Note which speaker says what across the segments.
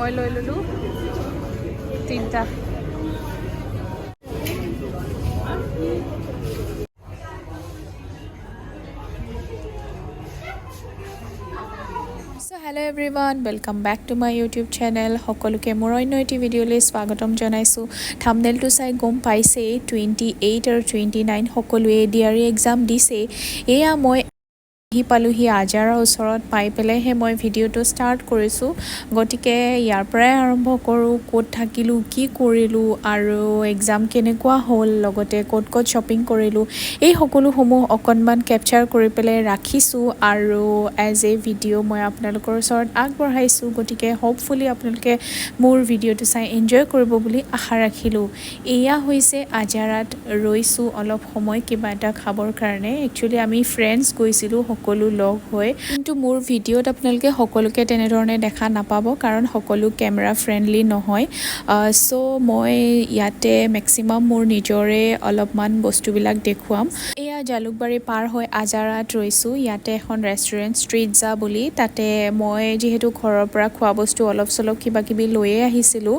Speaker 1: মই লৈ ল'লোঁ তিনিটা।
Speaker 2: So hello everyone, welcome back to my YouTube channel. সকলোকে মোৰ অন্য এটি ভিডিঅ'লৈ স্বাগতম জনাইছোঁ। থামনেলটো চাই গম পাইছেই, 28 আৰু 29 সকলোৱে এডিআৰই এক্সাম দিছেই। এয়া মই আহি পালোহি আজাৰৰ ওচৰত, পাই পেলাইহে মই ভিডিঅ'টো ষ্টাৰ্ট কৰিছোঁ। গতিকে ইয়াৰ পৰাই আৰম্ভ কৰোঁ, ক'ত থাকিলোঁ, কি কৰিলোঁ আৰু এক্সাম কেনেকুৱা হ'ল, লগতে ক'ত ক'ত শ্বপিং কৰিলোঁ, এই সকলোসমূহ অকণমান কেপচাৰ কৰি পেলাই ৰাখিছোঁ আৰু এজ এ ভিডিঅ' মই আপোনালোকৰ ওচৰত আগবঢ়াইছোঁ। গতিকে হোপফুলি আপোনালোকে মোৰ ভিডিঅ'টো চাই এনজয় কৰিব বুলি আশা ৰাখিলোঁ। এয়া হৈছে আজাৰাত ৰৈছোঁ অলপ সময় কিবা এটা খাবৰ কাৰণে। একচুৱেলি আমি ফ্ৰেণ্ডছ গৈছিলোঁ সকলো লগ হৈ, কিন্তু মোৰ ভিডিঅ'ত আপোনালোকে সকলোকে তেনেধৰণে দেখা নাপাব, কাৰণ সকলো কেমেৰা ফ্ৰেণ্ডলি নহয়। চ' মই ইয়াতে মেক্সিমাম মোৰ নিজৰে অলপমান বস্তুবিলাক দেখুৱাম। এয়া জালুকবাৰী পাৰ হৈ আজাৰাত ৰৈছোঁ। ইয়াতে এখন ৰেষ্টুৰেণ্ট ষ্ট্ৰীট জা বুলি, তাতে মই যিহেতু ঘৰৰ পৰা খোৱা বস্তু অলপ চলপ কিবা কিবি লৈয়ে আহিছিলোঁ,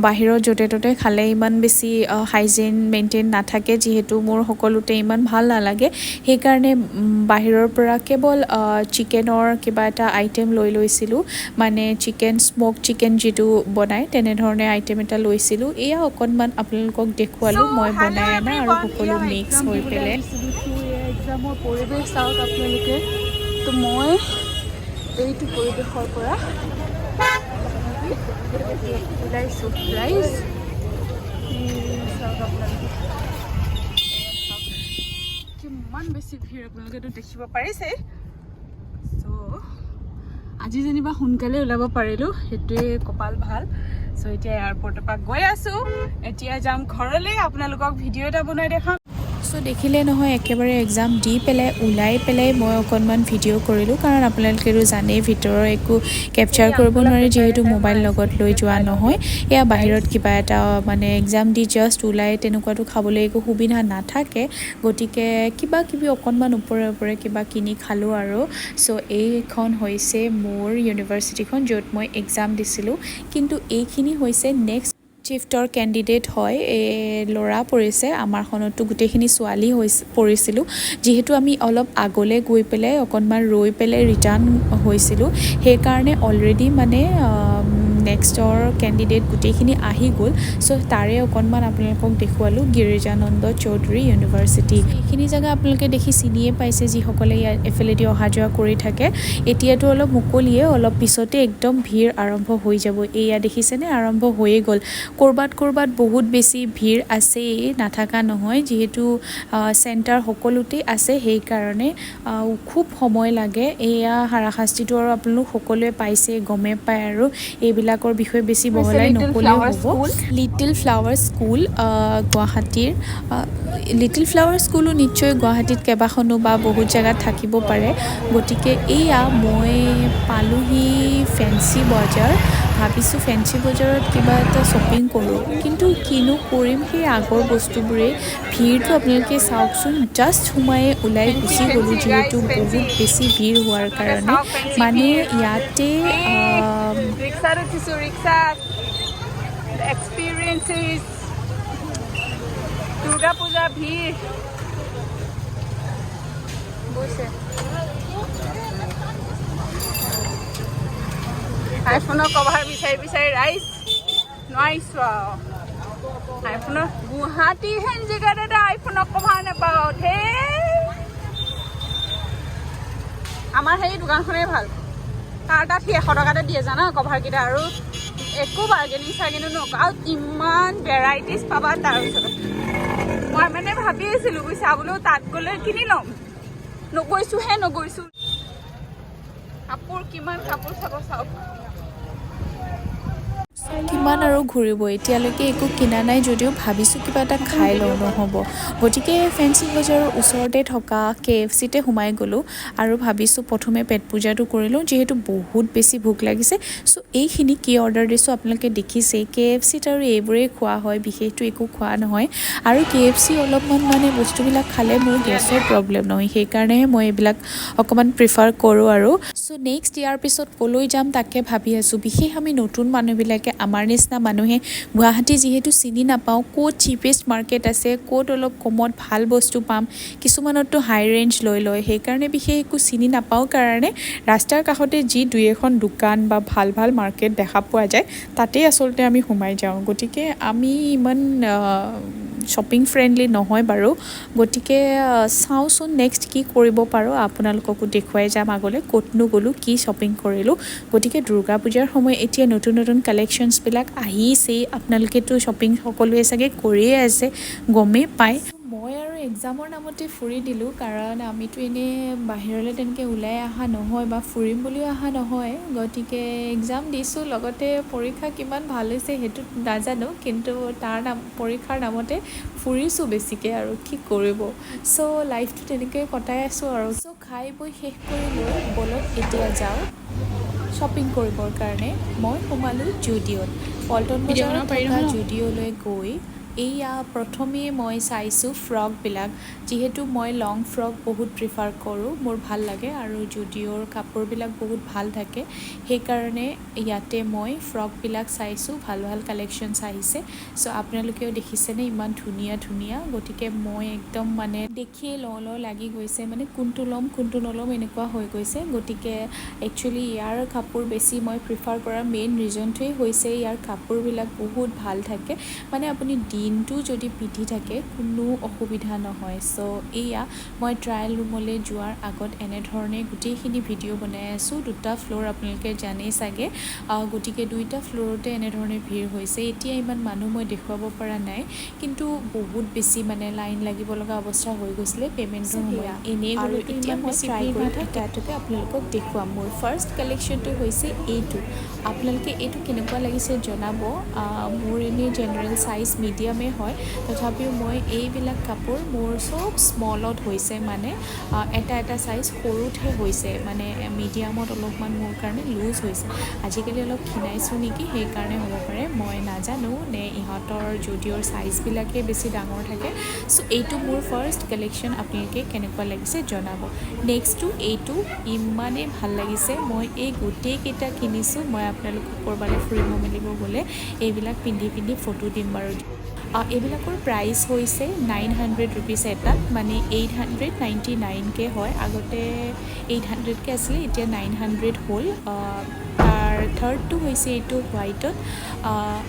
Speaker 2: বাহিৰত য'তে ত'তে খালে ইমান বেছি হাইজিন মেইনটেইন নাথাকে, যিহেতু মোৰ সকলোতে ইমান ভাল নালাগে, সেইকাৰণে বাহিৰৰ পৰা কেৱল চিকেনৰ কিবা এটা আইটেম লৈ লৈছিলোঁ, মানে চিকেন স্ম'ক চিকেন যিটো বনায়, তেনেধৰণে আইটেম এটা লৈছিলোঁ। এয়া অকণমান আপোনালোকক দেখুৱালোঁ মই বনাই অনা আৰু সকলো মিক্স হৈ পেলাই।
Speaker 1: এক্সামৰ পৰিৱেশ চাওক আপোনালোকে। তো মই এইটো পৰিৱেশৰ পৰা ওলাইছোঁ ৰাইজ। চাওক আপোনালোকে, কিমান বেছি ভিৰ, আপোনালোকেতো দেখিব পাৰিছেই। চ' আজি যেনিবা সোনকালে ওলাব পাৰিলোঁ, সেইটোৱে কপাল ভাল। চ' এতিয়া এয়াৰপৰ্টৰ পৰা গৈ আছোঁ, এতিয়া যাম ঘৰলৈ, আপোনালোকক ভিডিঅ' এটা বনাই দেখাম।
Speaker 2: চ' দেখিলে নহয়, একেবাৰে এক্সাম দি পেলাই ওলাই পেলাই মই অকণমান ভিডিঅ' কৰিলোঁ, কাৰণ আপোনালোকেতো জানেই ভিতৰৰ একো কেপচাৰ কৰিব নোৱাৰি, যিহেতু মোবাইল লগত লৈ যোৱা নহয়। এয়া বাহিৰত কিবা এটা মানে এক্সাম দি জাষ্ট ওলাই তেনেকুৱাটো খাবলৈ একো সুবিধা নাথাকে, গতিকে কিবা কিবি অকণমান ওপৰে ওপৰে কিবা কিনি খালোঁ আৰু। চ' এইখন হৈছে মোৰ ইউনিভাৰ্চিটিখন, য'ত মই এক্সাম দিছিলোঁ। কিন্তু এইখিনি হৈছে নেক্সট শ্বিফ্টৰ কেণ্ডিডেট হয়, এই ল'ৰা পৰিছে। আমাৰখনতো গোটেইখিনি ছোৱালী হৈ পৰিছিলোঁ। যিহেতু আমি অলপ আগলৈ গৈ পেলাই অকণমান ৰৈ পেলাই ৰিটাৰ্ণ হৈছিলোঁ, সেইকাৰণে অলৰেডি মানে নেক্সটৰ কেণ্ডিডেট গোটেইখিনি আহি গ'ল। চ' তাৰে অকণমান আপোনালোকক দেখুৱালোঁ, গিৰিজানন্দ চৌধুৰী ইউনিভাৰ্চিটি। এইখিনি জেগা আপোনালোকে দেখি চিনিয়ে পাইছে, যিসকলে ইয়াত এফালেদি অহা যোৱা কৰি থাকে। এতিয়াতো অলপ মুকলিয়ে, অলপ পিছতে একদম ভিৰ আৰম্ভ হৈ যাব। এয়া দেখিছেনে, আৰম্ভ হৈয়ে গ'ল। ক'ৰবাত ক'ৰবাত বহুত বেছি ভিৰ আছেই, নাথাকা নহয়, যিহেতু চেণ্টাৰ সকলোতেই আছে, সেইকাৰণে খুব সময় লাগে। এয়া হাৰাশাস্তিটো আৰু আপোনালোক সকলোৱে পাইছে, গমেই পায় আৰু এইবিলাকৰ বিষয়ে বেছি বহলাই
Speaker 1: Little
Speaker 2: নক'লেও
Speaker 1: Flower
Speaker 2: হ'ব।
Speaker 1: School।
Speaker 2: Little flower school গুৱাহাটীৰ। লিটিল ফ্লাৱাৰ স্কুলো নিশ্চয় গুৱাহাটীত কেইবাখনো বা বহুত জেগাত থাকিব পাৰে। গতিকে এয়া মই পালোহি ফেঞ্চি বজাৰ। ভাবিছোঁ ফেঞ্চি বজাৰত কিবা এটা শ্বপিং কৰোঁ, কিন্তু কিনো কৰিম, সেই আগৰ বস্তুবোৰেই। ভিৰটো আপোনালোকে চাওকচোন, জাষ্ট সোমাই ওলাই গুচি গ'লোঁ, যিহেতু বহুত বেছি ভিৰ হোৱাৰ কাৰণে। মানে ইয়াতে
Speaker 1: ৰিক্সাত উঠিছোঁ, ৰিক্সাত। এক্সপিৰিয়েঞ্চ is Durga Puja ভিৰ বুজিছে। আইফোনৰ কভাৰ বিচাৰি বিচাৰি ৰাইজ নোৱাৰিছোঁ আৰু। আইফোনৰ গুৱাহাটী হেন জেগাত এটা আইফোনৰ কভাৰ নাপাওঁ। ধেই, আমাৰ সেই দোকানখনেই ভাল। তাৰ তাত সি 100 টকাতে দিয়ে জানা কভাৰকেইটা, আৰু একো বাৰ্গেনিং চাৰ্গেনিং নকৰে আৰু ইমান ভেৰাইটিজ পাবা তাৰ ওচৰত। মই মানে ভাবি আছিলোঁ বুজিছা, বোলো তাত গ'লে কিনি ল'ম, নগৈছোহে নগৈছোঁ। কাপোৰ কিমান কাপোৰ চাব, চাওক।
Speaker 2: চ' কিমান আৰু ঘূৰিব? এতিয়ালৈকে একো কিনা নাই যদিও ভাবিছোঁ কিবা এটা খাই লওঁ, নহ'ব। গতিকে ফেঞ্চি বজাৰৰ ওচৰতে থকা কেএফচিতে সোমাই গ'লোঁ আৰু ভাবিছোঁ প্ৰথমে পেট পূজাটো কৰি লওঁ, যিহেতু বহুত বেছি ভোক লাগিছে। চ' এইখিনি কি অৰ্ডাৰ দিছোঁ আপোনালোকে দেখিছেই। কেএফচিত আৰু এইবোৰেই খোৱা হয়, বিশেষটো একো খোৱা নহয়। আৰু কেএফচি অলপমান মানে বস্তুবিলাক খালে মোৰ গেছৰ প্ৰব্লেম নহয়, সেইকাৰণেহে মই এইবিলাক অকণমান প্ৰিফাৰ কৰোঁ। আৰু চ' নেক্সট ইয়াৰ পিছত ক'লৈ যাম তাকে ভাবি আছোঁ। বিশেষ আমি নতুন মানুহবিলাকে, আমাৰ নিচিনা মানুহে গুৱাহাটী যিহেতু চিনি নাপাওঁ, ক'ত চিপেষ্ট মাৰ্কেট আছে, ক'ত অলপ কমত ভাল বস্তু পাম। কিছুমানততো হাই ৰেঞ্জ লৈ লয়, সেইকাৰণে বিশেষ একো চিনি নাপাওঁ কাৰণে ৰাস্তাৰ কাষতে যি দুই এখন দোকান বা ভাল ভাল মাৰ্কেট দেখা পোৱা যায়, তাতেই আচলতে আমি সোমাই যাওঁ। গতিকে আমি ইমান শ্বপিং ফ্ৰেণ্ডলি নহয় বাৰু। গতিকে চাওঁচোন নেক্সট কি কৰিব পাৰোঁ। আপোনালোককো দেখুৱাই যাম আগলৈ ক'তনো গ'লোঁ, কি শ্বপিং কৰিলোঁ। গতিকে দুৰ্গা পূজাৰ সময়, এতিয়া নতুন নতুন কালেকশ্যনছবিলাক আহিছেই। আপোনালোকেতো শ্বপিং সকলোৱে চাগে কৰিয়ে আছে, গমেই পায়। মই আৰু এক্সামৰ নামতে ফুৰি দিলোঁ, কাৰণ আমিতো এনেই বাহিৰলৈ তেনেকৈ ওলাই অহা নহয় বা ফুৰিম বুলিও অহা নহয়। গতিকে এক্সাম দিছোঁ, লগতে পৰীক্ষা কিমান ভাল হৈছে সেইটো নাজানো, কিন্তু তাৰ নাম পৰীক্ষাৰ নামতে ফুৰিছোঁ বেছিকৈ, আৰু কি কৰিব? চ' লাইফটো তেনেকৈয়ে কটাই আছোঁ আৰু। চ' খাই বৈ শেষ কৰি লৈ ব'লক এতিয়া যাওঁ শ্বপিং কৰিবৰ কাৰণে। মই সোমালোঁ জুডিঅ'ত। পল্টন
Speaker 1: ভিডিঅ'
Speaker 2: বজাৰত
Speaker 1: বনাব পাৰি
Speaker 2: থকা
Speaker 1: নহয় ন?
Speaker 2: জুডিঅ'লৈ গৈ এইয়া প্ৰথমেই মই চাইছোঁ ফ্ৰকবিলাক, যিহেতু মই লং ফ্ৰক বহুত প্ৰিফাৰ কৰোঁ, মোৰ ভাল লাগে আৰু জুডিঅ'ৰ কাপোৰবিলাক বহুত ভাল থাকে। সেইকাৰণে ইয়াতে মই ফ্ৰকবিলাক চাইছোঁ। ভাল ভাল কালেকশ্যনছ আহিছে। চ' আপোনালোকেও দেখিছেনে ইমান ধুনীয়া ধুনীয়া? গতিকে মই একদম মানে দেখিয়ে লওঁ লওঁ লাগি গৈছে, মানে কোনটো ল'ম কোনটো নল'ম এনেকুৱা হৈ গৈছে। গতিকে একচুৱেলি ইয়াৰ কাপোৰ বেছি মই প্ৰিফাৰ কৰাৰ মেইন ৰিজনটোৱেই হৈছে ইয়াৰ কাপোৰবিলাক বহুত ভাল থাকে, মানে আপুনি দিনটো যদি পিন্ধি থাকে কোনো অসুবিধা নহয়। চ' এইয়া মই ট্ৰায়েল ৰুমলৈ যোৱাৰ আগত এনেধৰণে গোটেইখিনি ভিডিঅ' বনাই আছোঁ। দুটা ফ্ল'ৰ আপোনালোকে জানেই চাগে। গতিকে দুইটা ফ্ল'ৰতে এনেধৰণে ভিৰ হৈছে। এতিয়া ইমান মানুহ মই দেখুৱাব পৰা নাই, কিন্তু বহুত বেছি মানে লাইন লাগিব লগা অৱস্থা হৈ গৈছিলে পে'মেণ্টৰ সময়ত। এনেই
Speaker 1: আৰু
Speaker 2: গ'লেতো
Speaker 1: এতিয়া
Speaker 2: ইমান
Speaker 1: মই
Speaker 2: বেছি
Speaker 1: ট্ৰাই
Speaker 2: ভিৰ
Speaker 1: কৰি
Speaker 2: নাথাকে। এটাটোকে আপোনালোকক দেখুৱাম। মোৰ ফাৰ্ষ্ট কালেকশ্যনটো হৈছে এইটো। আপোনালোকে এইটো কেনেকুৱা লাগিছে জনাব। মোৰ এনেই জেনেৰেল চাইজ মিডিয়ামেই হয়, তথাপিও মই এইবিলাক কাপোৰ মোৰ চব স্মলত হৈছে, মানে এটা এটা চাইজ সৰুতহে হৈছে, মানে মিডিয়ামত অলপমান মোৰ কাৰণে লুজ হৈছে। আজিকালি অলপ ক্ষীণাইছোঁ নেকি, সেইকাৰণে হ'ব পাৰে, মই নাজানো, নে ইহঁতৰ জুডিঅ'ৰ চাইজবিলাকেই বেছি ডাঙৰ থাকে। চ' এইটো মোৰ ফাৰ্ষ্ট কালেকশ্যন, আপোনালোকে কেনেকুৱা লাগিছে জনাব। নেক্সটটো এইটো, ইমানেই ভাল লাগিছে, মই এই গোটেইকেইটা কিনিছোঁ। মই আপোনালোকক ক'ৰবালৈ ফুৰিব মেলিব গ'লে এইবিলাক পিন্ধি পিন্ধি ফটো দিম বাৰু। এইবিলাকৰ প্ৰাইচ হৈছে 900 ৰুপিজ এটাত, মানে 899কৈ হয়। আগতে 800কৈ আছিলে, এতিয়া 900 হ'ল। তাৰ থাৰ্ডটো হৈছে এইটো হোৱাইটত।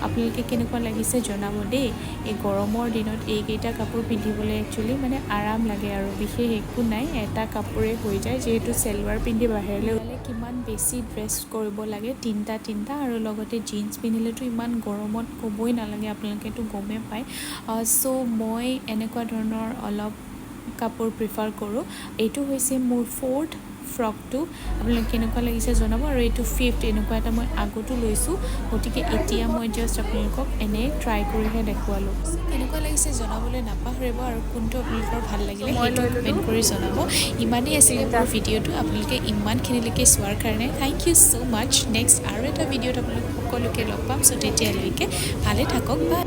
Speaker 2: আপোনালোকে কেনেকুৱা লাগিছে জনাব দেই। এই গৰমৰ দিনত এইকেইটা কাপোৰ পিন্ধিবলৈ একচুৱেলি মানে আৰাম লাগে আৰু বিশেষ একো নাই, এটা কাপোৰে হৈ যায়। যিহেতু চেলৱাৰ পিন্ধি বাহিৰলৈ ওলালে কিমান বেছি ড্ৰেছ কৰিব লাগে, তিনিটা তিনিটা, আৰু লগতে জিন্স পিন্ধিলেতো ইমান গৰমত ক'বই নালাগে, আপোনালোকেতো গমেই পায়। চ' মই এনেকুৱা ধৰণৰ অলপ কাপোৰ প্ৰিফাৰ কৰোঁ। এইটো হৈছে মোৰ ফ'ৰ্থ ফ্ৰকটো, আপোনালোকে কেনেকুৱা লাগিছে জনাব। আৰু এইটো ফিফ্থ, এনেকুৱা এটা মই আগতো লৈছোঁ। গতিকে এতিয়া মই জাষ্ট আপোনালোকক এনেই ট্ৰাই কৰিহে দেখুৱালোঁ। কেনেকুৱা লাগিছে জনাবলৈ নাপাহৰিব আৰু কোনটো আপোনালোকৰ ভাল লাগিলে
Speaker 1: মই
Speaker 2: সেইটো
Speaker 1: লৈ
Speaker 2: কমেণ্ট
Speaker 1: ল'লোঁ
Speaker 2: কৰি জনাব। ইমানেই আছিলে
Speaker 1: তিনিটা।
Speaker 2: মোৰ ভিডিঅ'টো। আপোনালোকে ইমানখিনিলৈকে চোৱাৰ কাৰণে thank you so much. Next আৰু এটা ভিডিঅ'ত আপোনালোক সকলোকে লগ পাম। চ' তেতিয়ালৈকে ভালে থাকক, বাই।